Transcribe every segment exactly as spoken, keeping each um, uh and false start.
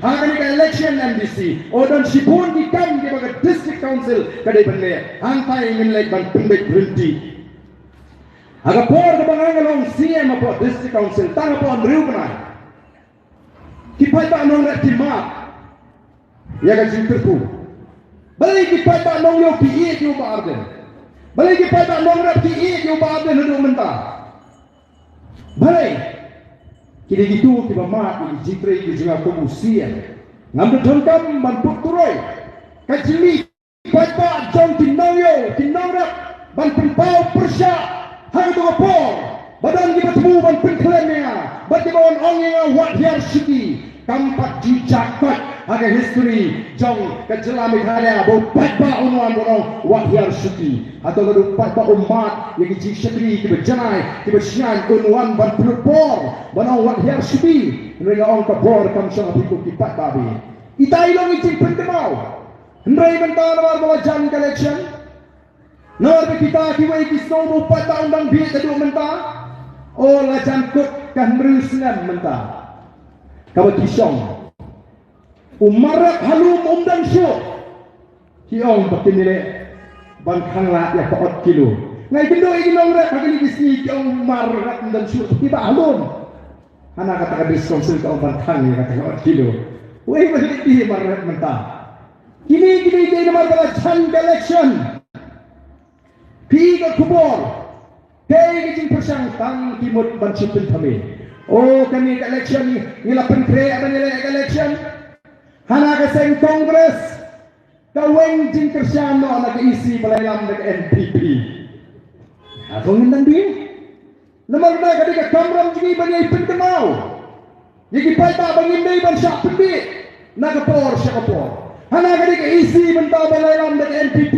Ha kane ka election M D C, u don shibun ki kam kiba ka District Council ka dei ban leh. Hangtai ngin leit ban pynbeit ryntih. Ha ka por kaba nga nga long C M hapoh District Council, tang hapoh hynriew bnai, ki paidbah nongrep ki mad ïa ka jingkyrkhu. Balei ki paidbah nongïalam ki ïeit ïa u Bah Ardent? Balei ki paidbah nongrep ki ïeit ïa u Bah Ardent haduh mynta? Balei? Ki dei kito kiba mad ïa ki jingtrei ki jong nga kum u C M. Ngam da donkam ban put turoi. Ka jingmih paidbah jong ki nongïalam, ki nongrep, ban pynpaw pyrshah ha kato ka por ba don kiba thmu ban pynkhlem ïa nga, bad kiba wan ong ïa nga wat hiar shuki. Kam pat ju jah koit ha ka history jong ka jylla Meghalaya ba u paidbah un wan ban ong wat hiar shuki. Hato lada u paidbah u mad ïa ki jingshakri kiba janai, kiba shngaiñ, un wan ban pynlut bor ban ong wat hiar shuki? Hynrei nga ong ka bor kam shong ha phi ko ki paidbah beit. Ita i long i jingpynkynmaw. Hynrei mynta namar ba la jan ka election, namar ba kita kiwei ki sngew ba u paidbah un dang bieit haduh mynta, o la jan kut ka hynriew snem mynta. Kaba ki shong, u mar rep ha lum um dang shuh. Ki ong ba kin ïaleh ban khang lad ïa ka ot kilo. Nga ïakynduh ïa ki nongrep ha kine ki sngi, ki ong u mar rep um dang shuh, ki bah ha lum. Hana kata ka District Council ka ong ban khang ïa kata ka ot kilo. Wei ba leh ki mar rep mynta. Kine, kine, kine namar ba la jan ka election. Phi ka khubor. Kaei ka jingpyrshang? Tang ki mut ban shu pynthame. O, kane ka election ngi, ngi la pynkhreh ban ïaleh ka election. Hana ka seng Congress ka weng jingkyrshan noh na ka E C ba la ïalam da ka N P P. Hato ngin dang bieit? Namar kata ka dei ka kamram jong ngi ban ïai pynkynmaw ïa ki paidbah ba ngim dei ban shah pynbieit na ka por sha ka por. Hana ka dei ka E C mynta ba la ïalam da ka N P P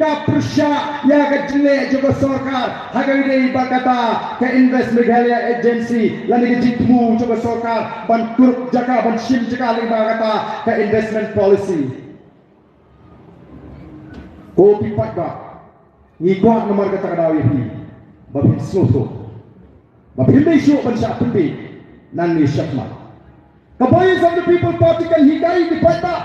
ka pyrshah ïa ka jingleh jong ka sorkar ha kaba ïadei bad kata ka Invest Meghalaya Agency lane ka jingthmu jong ka sorkar ban kurup jaka, ban shim jaka lyngba kata ka investment policy. Ko ki paidbah, ngi kwah namar kata ka daw ïa phi ba phin sngewthuh, ba phim dei shuh ban shah pynbieit. Nangne shakhmat ka Voice of the People Party kan hikai ki paidbah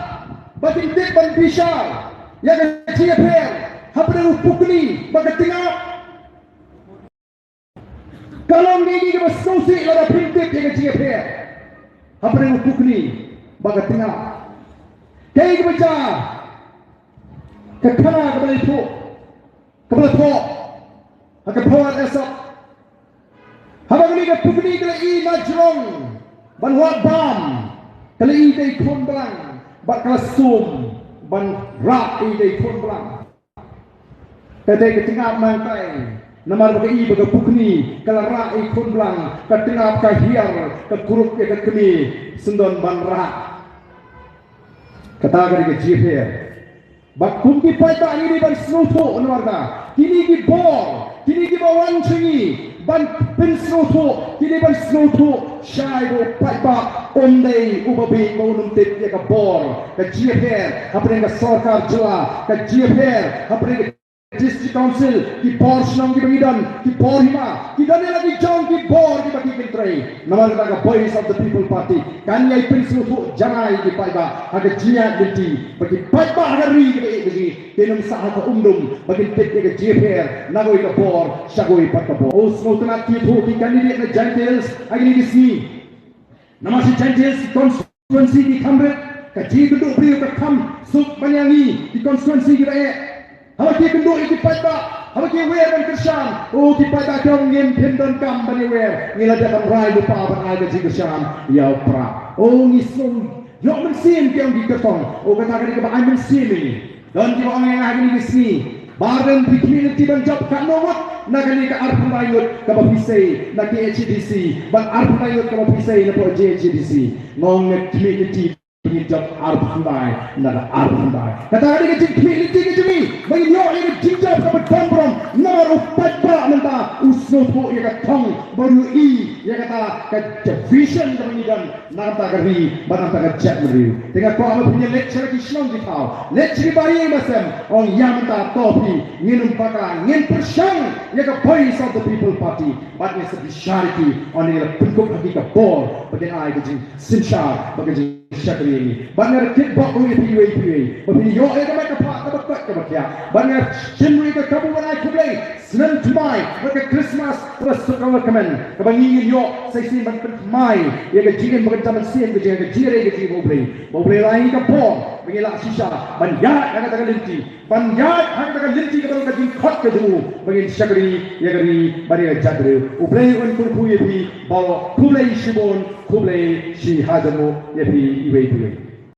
ba kin tip ban bishar ïa ka jingïapher hapdeng u pukni bad ka tnga. Ka long kaei kaba sngewsih lada phim tip ïa ka jingïapher hapdeng u pukni bad ka tnga. Kaei kaba jia, ka khana kaba la thoh, kaba la thoh ha ka por Esop. Haba kane ka pukni ka la ïohi na jrong ban wad bam, ka la ïohi ïa i khun blang bad ka la sum ban rah ïa i khun blang. Ka dei ka tnga nangtai, namar ba ka i ba ka pukni ka la rah i khun blang, ka tnga ka hiar, ka kurup ïa ka kmie, syndon ban rah. Kata ka dei ka jingïapher. Bad kum ki paidbah ngi dei ban sngewthuh namar kata. Kine ki bor, kine kiba wan sha ngi ban pynsngewthuh, kine ban sngewthuh shai ba u paidbah um dei uba bieit, ba un ym tip ïa ka bor, ka jingïapher hapdeng ka sorkar jylla, ka jingïapher hapdeng ka District Council, ki bor shnong kiba ngi don, ki bor hima, ki don ïa la ki jong ki bor kiba ki kyntrei. Namar kata ka Voice of the People Party kan ïai pynsngewthuh janai ïa ki paidbah ha ka jingïaid lynti, ba ki paidbah ha ka ri kiba ïeit ba ngi kin ym sah ha ka um dum, ba kin tip ïa ka jingïapher na kawei ka bor sha kawei pat ka bor. O sngewtynnat ki ïathuh ki candidate na Jaintia Hills ha kine ki sngi. Namar shi Jaintia Hills ki constituency ki kham rit, ka jingïakynduh briew ka kham suk ban ïa ngi ki constituency kiba eh. Haba ki ïakynduh ïa ki paidbah, haba ki wer ban kyrshan, o ki paidbah ki ong ngim, phim donkam ban ïa wer, ngi la dep ban rai lypa ban ai ka jingkyrshan ïa u Prah. O ngi sngew ïoh mynsiem, ki ong ki kyrtong. O kata ka dei kaba ai mynsiem ïa ngi. Don kiba ong ïa nga ha kine ki sngi, Bah Ardent, phi khmih lynti ban jop katno ngut na kane ka arphew khyndai ngut kaba phi sei na K H A D C, bad arphew khyndai ngut kaba phi sei na poh J H A D C? Nga ong nga khmih lynti ba ngin jop arphew khyndai na ka arphew khyndai. Kata ka dei ka jingkhmih lynti ka jong ngi ba ngin ïoh ïa ka jingjop kaba don burom. Namar u paidbah mynta u sngewthuh ïa ka thong, ba u ïohi ïa kata ka vision kaba ngi don na ka bynta ka ri bad na ka bynta ka jaitbynriew. Te nga kwah ba phin ïaleit sha la ki shnong ki thaw, leit sha ki bar ïing bar sem, ong ïa mynta to phi, ngin ym bakla, ngin pyrshang ïa ka Voice of the People Party. Bad ngin sa bishar ïa ki, ong ngin la pynkup ha ki ka bor ba kin ai ka jingsynshar bad ka jing shakri ïa ngi. Bad nga rakit bok ruh ïa phi iwei pa iwei ba phi ïoh ïa ka met ka phad kaba koit kaba khiah. Bad nga shim ruh ïa ka kabu ban ai khublei snem thymmai bad ka Christmas kaba suk kaba kmen kaba ngi ngin ïoh sa shisien ban pynthymmai ïa ka jingim ba kan jam mynsiem, ka jingim, ka jingïarap, ka jingim U Blei. Ba U Blei un ai ngi ka bor ba ngin lah shisha ban ïaid ha kata ka lynti, ban ïaid ha kata ka lynti kaba long ka jingkhot ka jong u ba ngin shakri ïa ka ri bad ïa ka jaitbynriew. U Blei un kyrkhu ïa phi baroh. Khublei shibun, khublei shihajar nguh ïa phi iwei pa iwei.